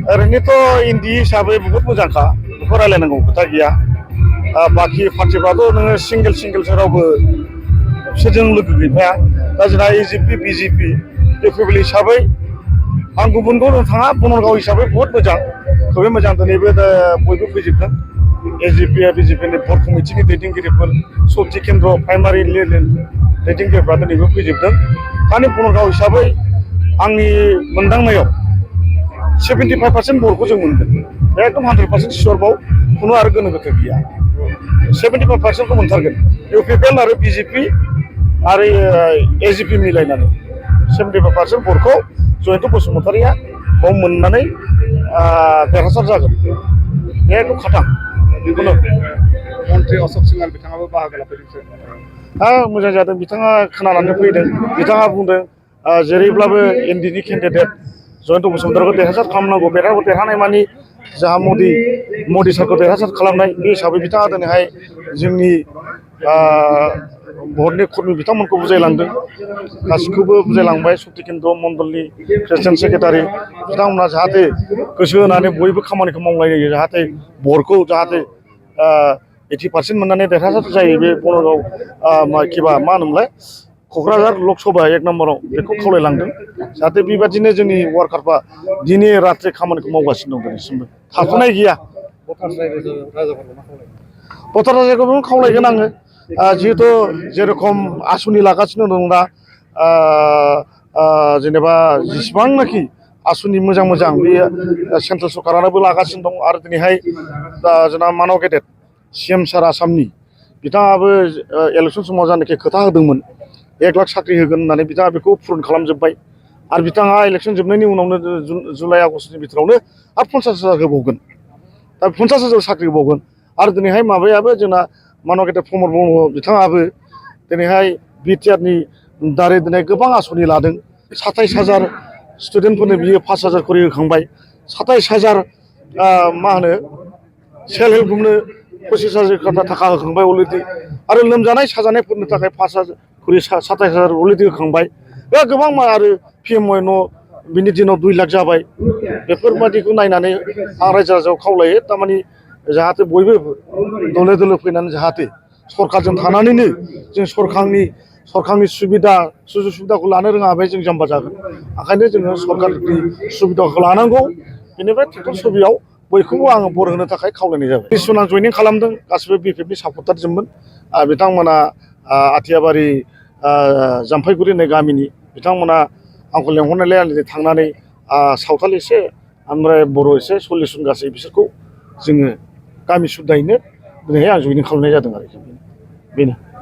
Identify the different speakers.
Speaker 1: ओरैनोथ' इन्दि हिसाबै बहुत मोजांखा बेखौ रायलायनांगौ खोथा गैया। बाखि पार्टिफ्राथ' नोङो सिंगेल रावबो बिसोरजों लोगो गैफाया। दा जोंना एजिपि बिजेपि पिपल हिसाबै आं गुबुनखौ थाङा बनरगाव हिसाबै बहुत मोजां खोबै मोजां दिनैबो बयबो फैजोबदों। एजिपि बिजेपिनि भट कमिटिनि दैदेनगिरिफोर सक्ति केन्द्र प्राइमारि लेभेल दैदेनगिरिफ्रा दिनैबो फैजोबदों। दानि बनरगाव हिसाबै आंनि मोनदांनायाव 75% भटखौ जों मोनगोन। एकदम 100% सियर बाव खुनु आरो गोनो गोथो गैया। 75%खौ मोनथारगोन। इउपिपिएल आरो बिजेपि आरो एजिपि मिलायनानै 75% भटखौ जयन्त बसुमतारीया बाव मोननानै देरहासार जागोन। बे एकदम खाथां। बेखौनो
Speaker 2: मन्त्रि अशोक सिंहाल बिथाङाबो बाहागो लाफैदों।
Speaker 1: मोजां जादों बिथाङा खोनानानै फैदों। बिथाङा बुंदों जेरैब्लाबो एनडिनि केन्डिडेट जयन्त बसुमतारीखौ देरहासार खालामनांगौ। देरहानाय मानि जाहा मदि सारखौ देरहासार खालामनाय बे हिसाबै बिथाङा दिनैहाय जोंनि भटनि कर्मि बिथांमोनखौ बुजायलांदों। गासिखौबो बुजायलांबाय सक्ति केन्द्र मण्डलनि प्रेसिडेन्ट सेक्रेटारि बिथांमोना जाहाथे गोसो होनानै बयबो खामानिखौ मावलायो। जाहाथे भटखौ जाहाथे 80% मोननानै देरहासार जायो। बे बनरगाव मा होनोमोनलाय क'क्राझार लकसभा 1 नम्बराव बेखौ खावलायलांदों। जाहाथे बेबादिनो जोंनि वार्कारफ्रा दिनै रात्रि खामानिखौ मावगासिनो दं। दिनैसिमबो थाथ'नाय गैया। भटार राजाखौबो खावलायगोन आङो। जिहेथु जेरखम आसनि लागासिनो दं दा जेनेबा जेसेबांनाखि आसनि मोजां बे सेन्ट्रेल सरकाराबो लागासिनो दं। आरो दिनैहाय जोंना मानाव गेदेर CM सार आसामनि बिथाङाबो इलेक्सन समाव जानाखि खोथा होदोंमोन 1 लाख साख्रि होगोन होननानै बिथाङा बेखौ पुरन खालामजोब्बाय। आरो बिथाङा इलेक्सन जोबनायनि उनावनो जुलाइ आगष्टनि भितरावनो आरो 50,000 होबावगोन। दा 50,000 साख्रि होबावगोन। आरो दिनैहाय माबायाबो जोंना मानाव गेदेर प्रमद ब्रह्म बिथाङाबो दिनैहाय बिटिआरनि दारै दिनै गोबां आसनि लादों। 27,000 स्टुडेन्टफोरनो बियो 5,000 खरि होखांबाय। 27,000 मा होनो सेल्फ हेल्प ग्रुपनो 25,000 थाखा होखांबाय अलरेडि। आरो लोमजानाय साजानायफोरनि थाखाय 5,000 खरि 27,000 अलरेडि होखांबाय। बे गोबां आरो PMY न' बिनि दिनाव 2 लाख जाबाय। बेफोरबादिखौ नायनानै आं रायजो राजाखौ खावलायो थारमाने जाहाथे बयबो दले फैनानै जाहाथे सरकारजों थानानैनो जों सरकारनि सुजुग सुबिदाखौ लानो रोङाबा जों जाम्बा जागोन। ओंखायनो जोङो सरकारनि सुबिदाखौ लानांगौ। बेनिफ्राय ट्रेक्टर सुबिदायाव बयखौबो आङो भट होनो थाखाय खावलायनाय जाबाय। किसुमान जइनिं खालामदों गासिबो BPFनि सापर्टारजोंमोन। बिथांमोना आथियाबारि जाम्फैगुरि होननाय गामिनि बिथांमोना आंखौ लेंहरनायलाय आं थांनानै सावथाल एसे ओमफ्राय बर' एसे 40 जन गासै बिसोरखौ जोङो गामि सुद्दायैनो दिनैहाय आं जइनिं खालामनाय जादों आरोखि बेनो।